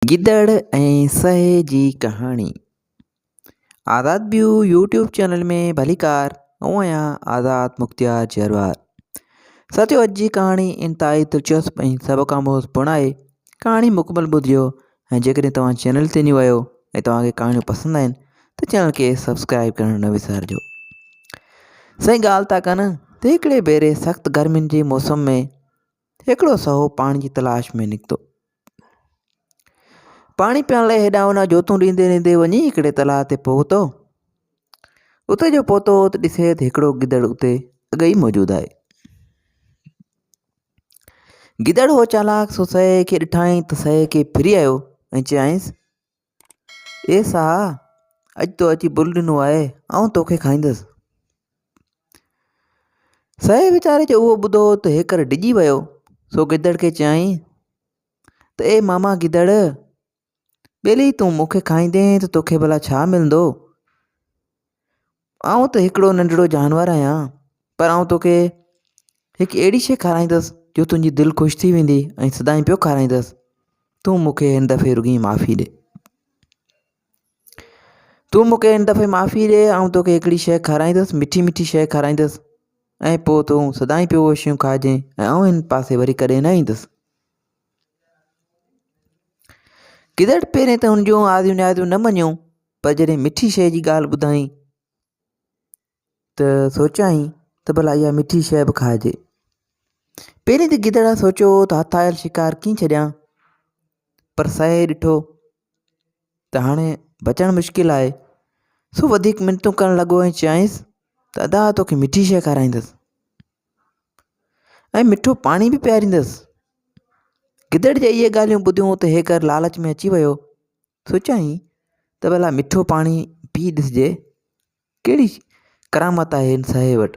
گدڙ ۽ سهي جي ڪهاڻي آزاد بيو يوٽيوب چينل ۾ ڀليڪار آئون آهيان آزاد مختيار جروار ساٿيو اڄ جي ڪهاڻي انتهائي دلچسپ ۽ سبق آموز پڻ آهي ڪهاڻي مڪمل ٻڌجو ۽ جيڪڏهن توهان چينل تي نيو آهيو ۽ توهان کي ڪهاڻيون پسند آهن ته چينل کي سبسڪرائب ڪرڻ نه وسارجو سائين ڳالهه ٿا ڪن ته هڪڙي ڀيري سخت گرمين جي موسم ۾ هڪڙو سهو پاڻي جي تلاش ۾ نڪتو. پاڻي پيئڻ لاء هيڏانهن هوڏانهن جوتون ڏيندي ڏيندي وڃي هڪڙي تلاء تي پهتو. اتي جو پهتو ته ڏسي ته هڪڙو گدڙ اتي اڳ ئي موجود آهي. گدڙ هو چالاڪ سو سهي کي ڏٺائين ته سهي کي ڦري آيو ۽ چيائينس، اي سها! اڄ تو اچي بل ڏنو آهي، آئون توکي کائيندس. سهي ويچاري جو اهو ٻڌو ته هيڪر ڊڄي ويو، سو گدڙ کي چيائين ته اي ماما گدڙ! ٻيلي تون مون کي کائيندين ته توکي ڀلا ڇا ملندو؟ آئون ته هڪڙو ننڍڙو جانور آهيان، پر آئون توکي هڪ اهڙي شيء کارائيندس جو تنهنجي دل خوش ٿي ويندي ۽ سدائين پيو کارائيندس. تون مون کي هن دفعي رڳي معافي ڏي. تون مون کي هن دفعي معافي ڏي، آئون توکي هڪڙي شيء کارائيندس، مٺي مٺي شيء کارائيندس ۽ پوء تون سدائين پيو اهي شيون کائجين ۽ آئون هن پاسي وري ڪڏهن نه ايندس. گدڙ پهرين ته هن جون آزيون نيازيون نه مڃيون، پر جڏهن مٺي شيء جي ڳالهه ٻڌائين ته سوچيائين ته ڀلا اها مٺي شيء به کائجي. پهرين ته گدڙ سوچيو ته هٿ آيل شڪار ڪيئن ڇڏيان، پر سهي ڏٺو ته هاڻي بچڻ مشڪل آهي، سو وڌيڪ منتون ڪرڻ لڳو ۽ چيائينس ته ادا توکي مٺي شيء کارائيندس ۽ مٺو پاڻي به پياريندس. گدڙ جي اهي ڳالهيون ٻڌيون ته هيڪر لالچ ۾ اچي ويو. سوچيائين ته ڀلا مٺو پاڻي پي ڏسجي ڪهڙي ڪرامت آهي هن سهي وٽ.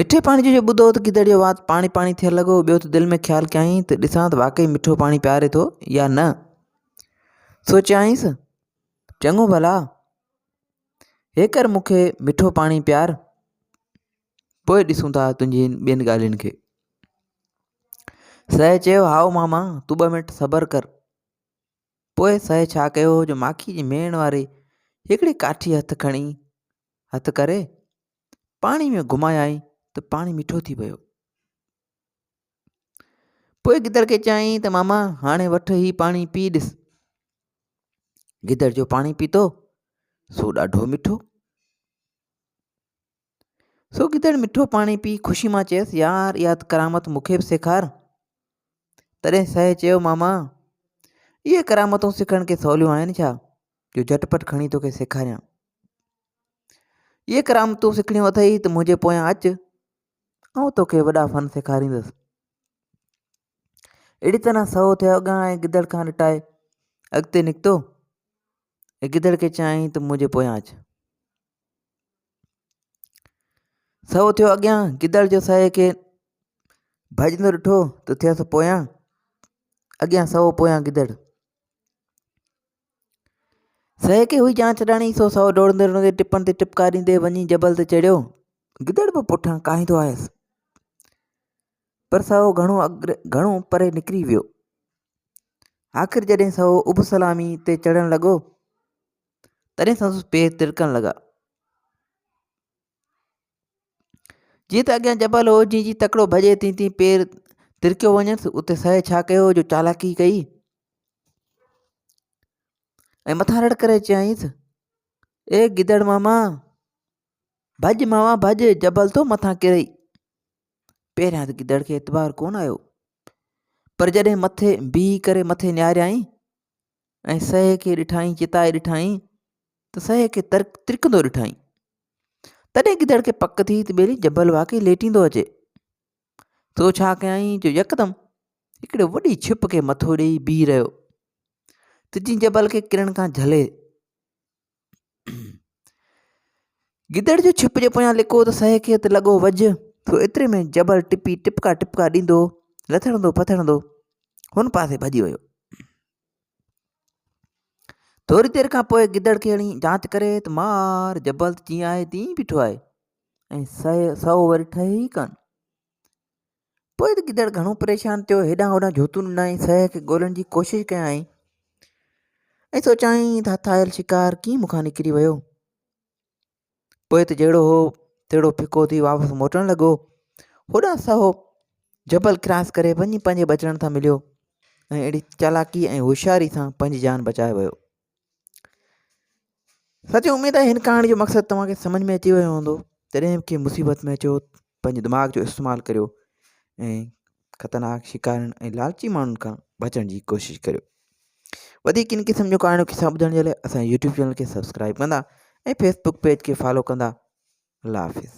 مٺي پاڻي جو جو ٻڌو ته گدڙ جو وات پاڻي پاڻي ٿيڻ لڳو ٻيو ته دل ۾ خيال ڪيائين ته ڏسان ته واقعي مٺو پاڻي پياري ٿو يا نه. سوچيائينس چڱو ڀلا هيڪر مون کي مٺو پاڻي پيار پوء ڏسون ٿا تنهنجي ٻين ڳالهين کي. سهي چيو، هائو ماما، تون ٻه منٽ صبر ڪر. پوء سهي ڇا ڪيو جو ماکي جي ميڻ واري هڪڙي ڪاٺي هٿ کڻي هٿ ڪري پاڻي ۾ گهمايائين ته پاڻي مٺو ٿي ويو. پوء گدڙ کي چيائين ته ماما هاڻي وٺ هي پاڻي پي ڏس. گدڙ جو پاڻي پيتو سو ڏاڍو مٺو. سو گدڙ مٺو پاڻي پي خوشي مان چيس، يار اها ته ڪرامت مون کي به سيکار. تڏهن سهي چيو، ماما اهي ڪرامتون سکڻ ڪي سوليون آهن ڇا جو جهٽ پٽ کڻي توکي سيکاريان. اهي ڪرامتون سکڻيون اٿئي ته منهنجي پويان اچ، آئون توکي وڏا فن سيکاريندس. اهڙي طرح سهو ٿيو اڳيان ۽ گدڙ کان نٽائي اڳتي نڪتو ۽ گدڙ کي چيائين ته منهنجي پويان اچ. سهو ٿيو اڳيان گدڙ جو سهي کي ڀڄندو ڏٺو ته ٿيس پويان اڳيان سهو پويان گدڙ سهي کي هئي جان ڇڏاڻي سو سهو ڊوڙندي ڊوڙندي ٽپن تي ٽپڪا ڏيندي وڃي جبل تي چڙهيو گدڙ به پٺيان ڪاهيندو آيس پر سهو گهڻو گهڻو پري نڪري ويو آخر جڏهن سهو اڀ سلامي تي چڙهڻ لڳو تڏهن سندس پير ترڪڻ لڳا. جيئن ته اڳيان جبل هو، جيئن جيئن تڪڙو ڀڄي تيئن تيئن پير ترڪيو وڃنس. اتي سهي ڇا ڪيو جو چالاڪي ڪئي ۽ مٿان رڙ ڪري چيائينس، اي گدڙ ماما، ڀڄ ماما ڀڄ، جبل ٿو مٿان ڪرئي. پهريان ته گدڙ کي اعتبار ڪونه آيو، پر جڏهن مٿي بيهي ڪري مٿي نهاريائين ۽ سهي کي ڏٺائين، چتائي ڏٺائين ته سهي کي ترڪ ترڪندو ڏٺائين. تڏهن گدڙ کي پڪ ٿي ته ٻيلي جبل واقعي ليٽيندو اچي. سو ڇا ڪيائين جو يڪدم هڪڙي وڏي ڇپ کي مٿو ڏيئي بيهي رهيو ته جيئن جبل کي ڪرڻ کان جهلي. گدڙ جو ڇپ جي پويان لڪو ته سهي کي ته لڳو وجهه، سو ايتري ۾ جبل ٽپي ٽپڪا ٽپڪا ڏيندو لٿڙندو پٿڙندو هن پاسي ڀڄي ويو. ٿوري دير کان پوء گدڙ کي هڻي جانچ ڪري ته مار جبل ته جيئن آهي تيئن ئي بيٺو آهي ۽ سهو وري ٺهي ئي ڪانه. پوء ته گدڙ گهڻو پريشان ٿيو، هيڏانهن هوڏانهن جهوتون ڏنائين، سهي کي ڳولڻ جي ڪوشش ڪيائين ۽ سوچيائين ته هٿ آيل شڪار ڪيئن مون کان نڪري ويو. پوء ته جهڙو هو تهڙو ڦڪو ٿي واپس موٽڻ لڳو. هوڏانهن سهو جبل ڪراس ڪري وڃي پنهنجي ٻچڙن سان مليو ۽ اهڙي چالاڪي ۽ هوشياري سان پنهنجي جان بچائي ويو. سچي اميد آهي هن ڪهاڻي جو مقصد توهان کي سمجھ ۾ اچي ويو هوندو. جڏهن به ڪنهن مصيبت ۾ اچو پنهنجي دماغ جو استعمال ڪريو ۽ خطرناڪ شڪارين ۽ لالچي ماڻهن کان بچڻ جي ڪوشش ڪريو. وڌيڪ ان قسم جون ڪهاڻيون قصا ٻڌڻ جي لاء اسان يوٽيوب چينل کي سبسڪرائب ڪندا ۽ فيسبوڪ پيج کي فالو ڪندا. الله حافظ.